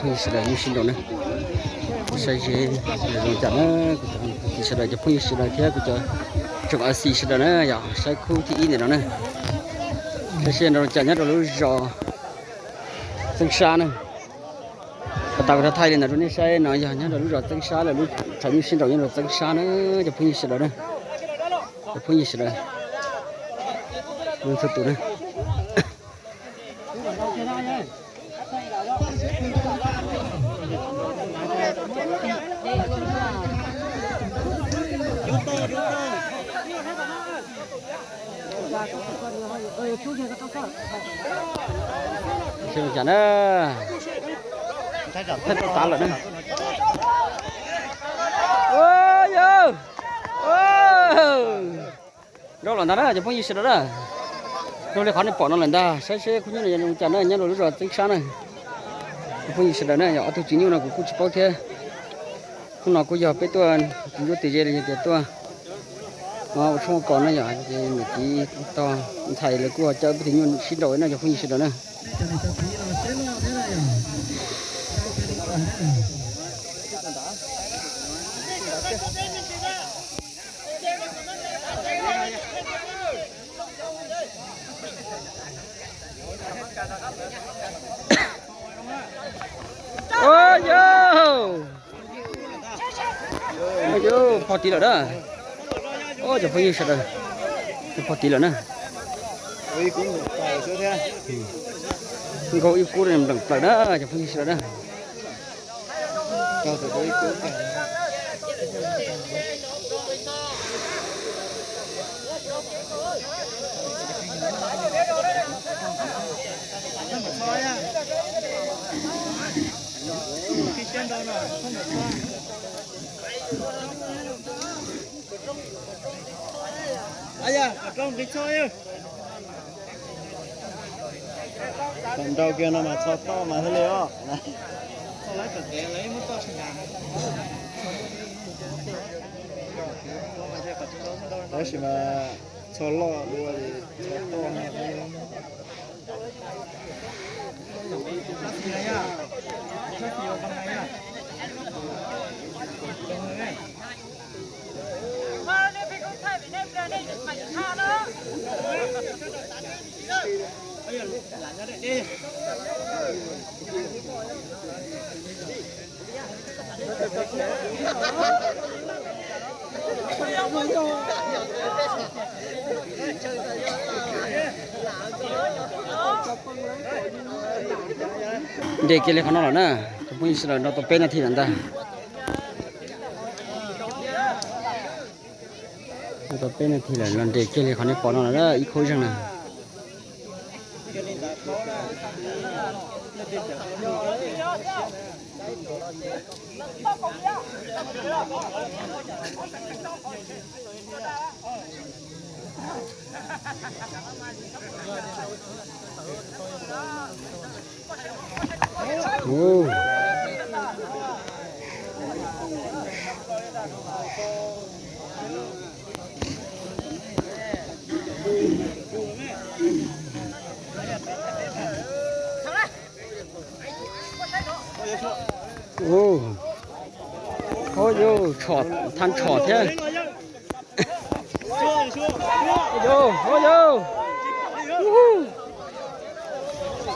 Phooj ywg sawv daws nej sib nraus na, kuv saib ze zoo cas na, kuv cov phooj ywg sawv daws, cov phooj ywg sawv daws thiab kuv cov tsoom A C sawv daws na, yog saib khub thib ib ntawm no na. Saib seb nrau cas nyob rau lub zos Txeeb Sab na. Pas tas kuv thaij li ntawd rau nej saib no yog nyob rau lub zos Txeeb Sab lawm, lub tshav nyuj sib nraus nyob rau Txeeb Sab na, cov phooj ywg sawv daws na, cov phooj ywg sawv daws, txhua tus na. Thaij rau tav lawm na. Nrau lawm ntag na cov phooj ywg sawv daws na. Zoo li qhov nej pom no lawm ntag, saib seb khub nyuj no yog zoo cas na, nyob rau lub zos Txeeb Sab na. Cov phooj ywg sawv daws na, yog ob tug tswv nyuj no kuv kuj tsis paub thiab. Hnub no kuj yog peb tuaj ntsuab tes ze los yog tias tuaj ua tshoob ua kos na yom, ces niam txiv tog ntxhais lawv kuj ho caw peb tus nyuj sib nraus na cov phooj ywg sawv daws na. Pog tiv lawm na. Cov phooj ywg sawv daws, pog tiv lawm na. Nkaug ib kub npleem plaws na cov phooj ywg sawv daws na. Thaum nrau kiag no mas txho toj mas thiaj li os. Tab sis mas txho loj dua li txho toj no. Nres kiag li qhov no lawm na, cov phooj ywg sawv daws, nrau tau peb nas this lawm ntag. Nrau tau peb nas this lawm los nres kiag li qhov nej pom no lawm ib khub zeeg na. Ua, tshom, thaj tshom thiab.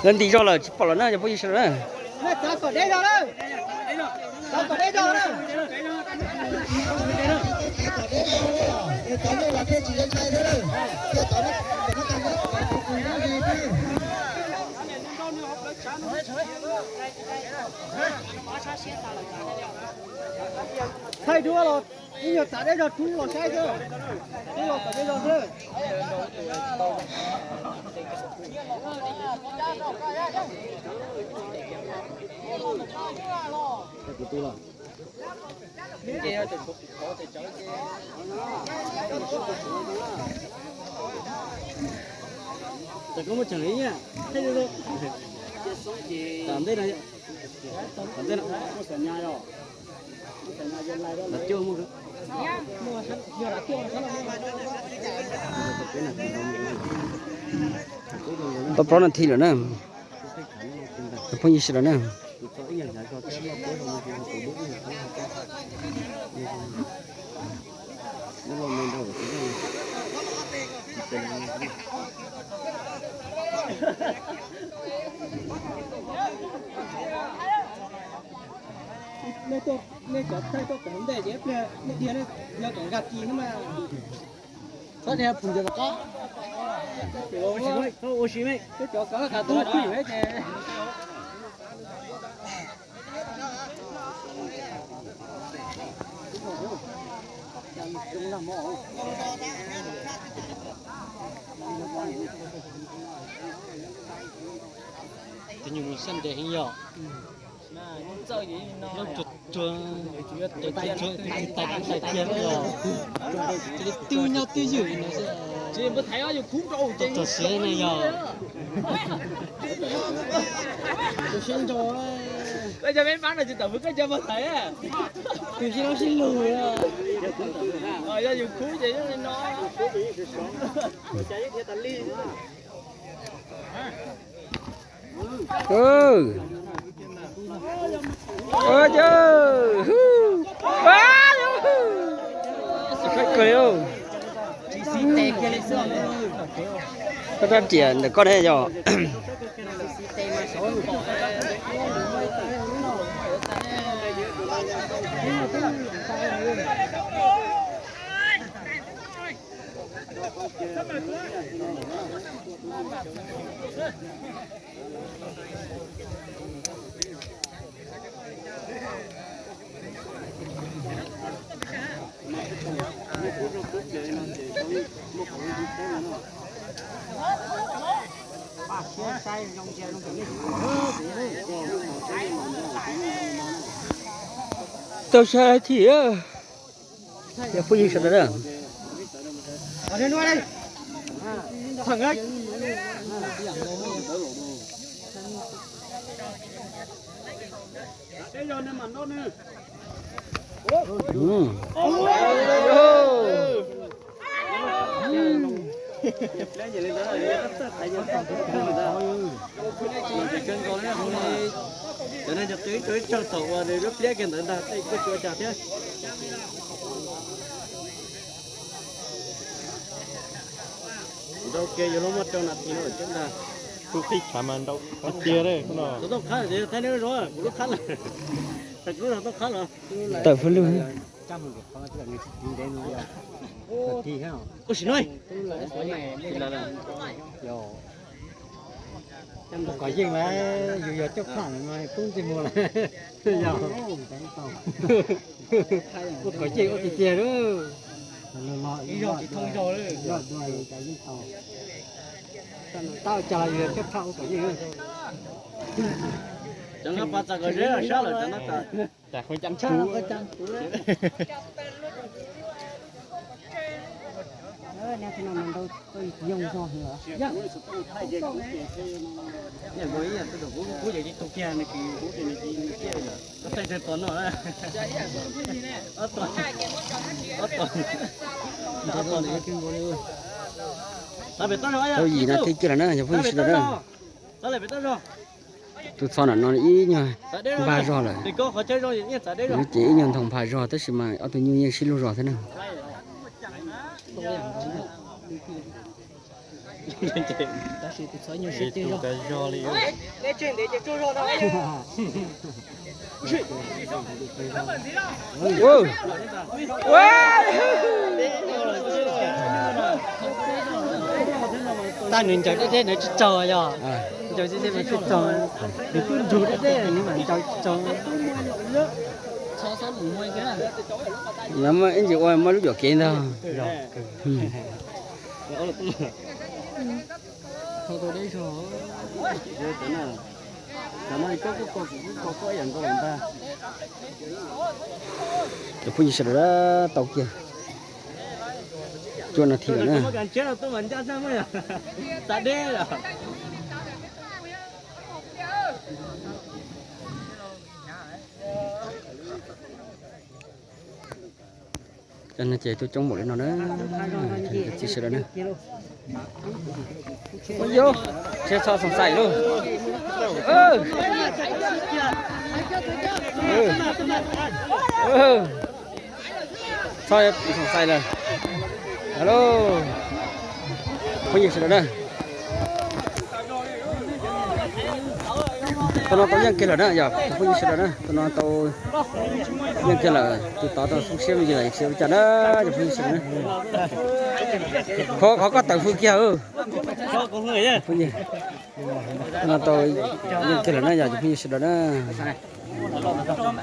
Lawv ntim zog lawm tsis pom lawm na cov phooj ywg sawv daws na. Thaij duab los ib nyuag txav deb zog rub los saib xwb, rub los txav deb zog xwb. Tau plaub nas this lawm na. Cov phooj ywg sawv daws na. Nej cov thaij tuaj kov ntej ces ib pliag nej dhia yog kom nkag kis no mas. Txhob dhia pum ntawm qab. Ua si me, ua si me. Peb cov kov qab tuaj kuj ces. Tus nyuag nus xab ntes heev yom. Nyob ruag ruag, tus tais tais tais cia yom. Cia li twb nyob twb ywm no xwb. Tos siav na yog. Koj cov peb pab no tsis tawm, koj cov pab thaiv. Tus sib lub sib lug. Yog yus khub ces yeej li no. Koj rab riam ntawm koj ne yog. Tau sab thiab. Yog phooj ywg sawv daws na. Cov neeg cov qw ib tsaug ib tsaug thaum uas nws lub pliab kiag ntawd ntag, tej kuj tsis ua cas thiab. Nrau kiag yuav luag muaj rau nas this no coob ntag. Kuv qhib tshav mas nrau tiag tiag li no. Thaij neb zov kuv lub qhab lawm. Tawm fwj lug. Ua si no. Ua kom yeej lawm, yus yog coj phaj mas poob ntsej muag lawm. Yog ua kom yeej ua tiag tiag lawm. Ib zaug tsis thoob zaug lawm. Tab cas los yus yog coj phaj ua kom yeej. Cov no pas txog kom zeb los sab lawm cov no. Kuv ces tsis tu kiag nws, kuv ces nws tiag yom, koj thaij tsawg tus no. Ob tus, ob tus. Tau yim nas this kiag lawm na, yog phooj ywg sawv daws na. Tus txho no no ib nyuag npag zog lawm, ces ib nyuag nthaus npag zog tab sis mas ob tug nyuj yeej sib luag zog thiab na. Tab nws ncaws deb deb nws tsis tsaug yog, ncaws deb deb mas tsis tsaug, nws twb nrug deb deb nws mas ncaws tsis tsaug. Muaj ib ntsis ua muaj lub cuam kev ntag. Cov phooj ywg sawv daws tau kiag cuaj nas this lawm na. Cov no ces tuaj coob npaum li no na. Txi sawv daws na. Ua yog, tsis txhob xoom xaim lauj. Txhob xav lawm. Alo, phooj ywg sawv daws na, tau no tau yeej kiag lawm na yog phooj ywg sawv daws na, tau no tau yeej kiag lawm, tus tod tau xoob siab me ntsis lawm, tsis ua cas na yog phooj ywg sawv daws na. Qhov, qhov koj tawm hws kiag. Phooj ywg, tau no tau yeej kiag lawm na yog phooj ywg sawv daws na.